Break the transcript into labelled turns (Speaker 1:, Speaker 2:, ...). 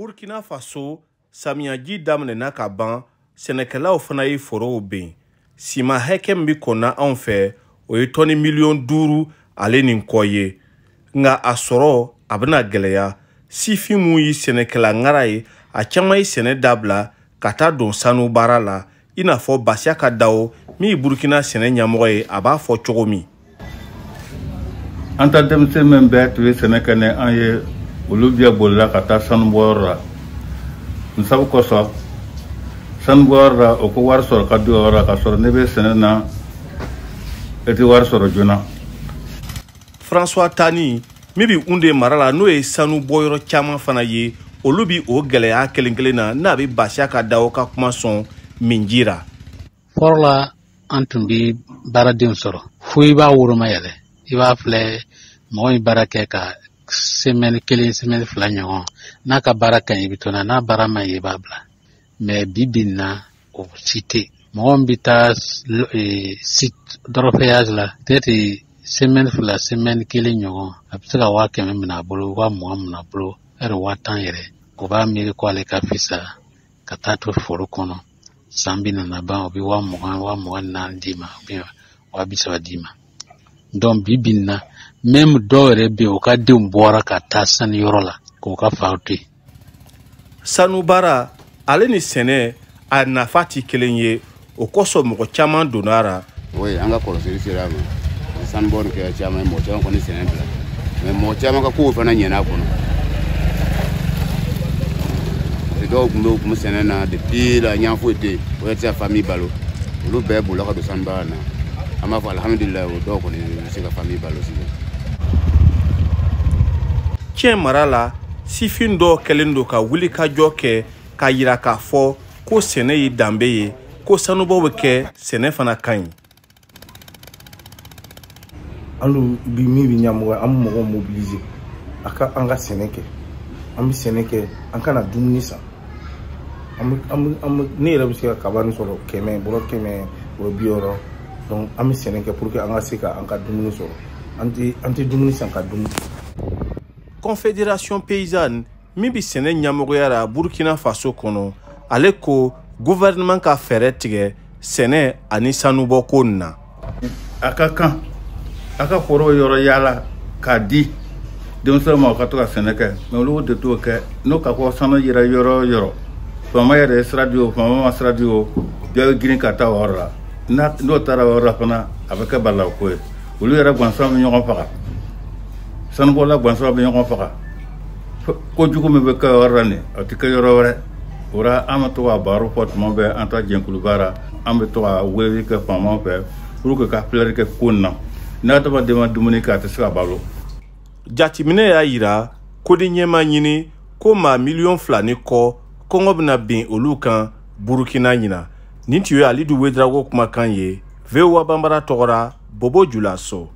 Speaker 1: Burkina Faso, samiyaji daminɛna ka ban, sɛnɛkɛlaw fana ye forow ben. Siman hakɛ min bɛ kɔnna anw fɛ, o ye tɔni 5 miliyɔn ale ni kɔ ye. Nka a sɔrɔ a bɛna gɛlɛya. Sifin mun ye sɛnɛkɛla ŋara ye, a caman ye sɛnɛ dabila ka taa don sanu baara la, i n'a fɔ Basiaka Dawo min ye Burukina sɛnɛ ɲɛmɔgɔ ye, a b'a fɔ cogo min.
Speaker 2: An ta denmisɛn min bɛɛ tun ye sɛnɛ kɛ ni an ye, olu bɛɛ bolila ka taa sanubɔyɔrɔ la. N sabu kosɔn, sanubɔyɔrɔ la, o ko wari sɔrɔ ka di o yɔrɔ la, ka sɔrɔ ne bɛ sɛnɛ na, e tɛ wari sɔrɔ joona.
Speaker 1: François Tani min bɛ Hunde mara la, n'o ye sanu bɔyɔrɔ caman fana ye, olu bi o gɛlɛya kelen kelen na n'a bɛ Basiaka Dawo ka kuma sɔn min jira.
Speaker 3: Fɔlɔ la, an tun bɛ baaradenw sɔrɔ fo i b'a woroma yɛrɛ, i b'a filɛ mɔgɔ min baara kɛ ka semaine kelen, semaine 2 ɲɔgɔn, n'a ka baara ka ɲi, i bɛ to n'a, n'a baara ma ɲi, i b'a bila. Mais bi bi in na, o si tɛ. Mɔgɔ min bɛ taa site d'orpaillage la, peut-être semaine 2, semaine kelen ɲɔgɔn, a bɛ se ka 100 000 minɛ a bolo, 20 000 minɛ a bolo, hali 10 000 yɛrɛ. O b'a miiri ko ale ka fisa ka taa to foro kɔnɔ. San bi nana ban, o bɛ 20 000, 24 000 d'i ma, ou bien 30 000 d'i ma. Donc bi bi in na, même dɔw yɛrɛ bɛ yen, o ka denw bɔra ka taa sanuyɔrɔ la k'o ka faw to yen.
Speaker 1: Sanu baara ale ni sɛnɛ a nafa tɛ kelen ye, o kosɔn mɔgɔ caman donna a la.
Speaker 4: Oui, an ka kɔlɔsili sera a ma. Sanubɔ nin kɛra caman ye, mɔgɔ caman kɔni sɛnɛ bila, mais mɔgɔ caman ka kow fana ɲɛna a kɔnɔ. Dɔw tun bɛ, u tun bɛ sɛnɛ na depuis la, ɲan foyi tɛ yen, o yɛrɛ tɛ se ka famille balo, olu bɛɛ bolila ka don sanubaara na. An b'a fɔ alihamudulilayi, o dɔw kɔni bɛ se ka famille balo sisan.
Speaker 1: Tiɲɛ mara la, sifin dɔw kɛlen don ka wulikajɔ kɛ k'a yira k'a fɔ ko sɛnɛ ye danbe ye, ko sanubɔ bɛ kɛ, sɛnɛ fana ka ɲi.
Speaker 5: An dun bi min bɛ ɲɛmɔgɔ, an bɛ mɔgɔw mobiliser a ka an ka sɛnɛ kɛ. An bɛ sɛnɛ kɛ, an kana dumuni san. An bɛ an bɛ an bɛ ne yɛrɛ bɛ se ka kaba nin sɔrɔ 100, bɔrɔ 100, bɔrɔ 60. Donc an bɛ sɛnɛ kɛ pour que an ka se ka an ka dumuni sɔrɔ. An tɛ dumuni san ka dumuni.
Speaker 1: Confédération paysanne min bɛ sɛnɛ ɲɛmɔgɔya la Burkina Faso kɔnɔ, ale ko gouvernement ka fɛɛrɛ tigɛ sɛnɛ ani sanubɔko nin na.
Speaker 2: A ka kan a ka foro yɔrɔ yaala k'a di denmisɛnw ma, u ka to ka sɛnɛ kɛ, mais olu de t'o kɛ. N'o ka fɔ sanu yira yɔrɔ o yɔrɔ, faama yɛrɛ ye sira di o, faama ma sira di o, bɛɛ bɛ girin ka taa o yɔrɔ la. N'o taara o yɔrɔ la fana, a bɛ kɛ balawu ko ye. Olu yɛrɛ gansan bɛ ɲɔgɔn faga, sanubɔla gansan bɛ ɲɔgɔn faga. Kojugu min bɛ kɛ o yɔrɔ la nin, a tɛ kɛ yɔrɔ wɛrɛ. O la, an bɛ to ka baro fɔ tuma bɛɛ an ta jɛkuluba la, an bɛ to ka weleli kɛ faamaw fɛ pour que ka filɛli kɛ ko in na. N'adamaden ma dumuni kɛ, a tɛ se ka balo.
Speaker 1: Jateminɛ y'a yira ko ni ɲɛma ɲini ko maa 2.5 miliyɔn ni kɔ, kɔngɔ bɛna bin olu kan Burukina ɲina. Nin tun ye Alidu Wedrago kumakan ye, VOA Banbara tɔgɔra, Bobo Julaso.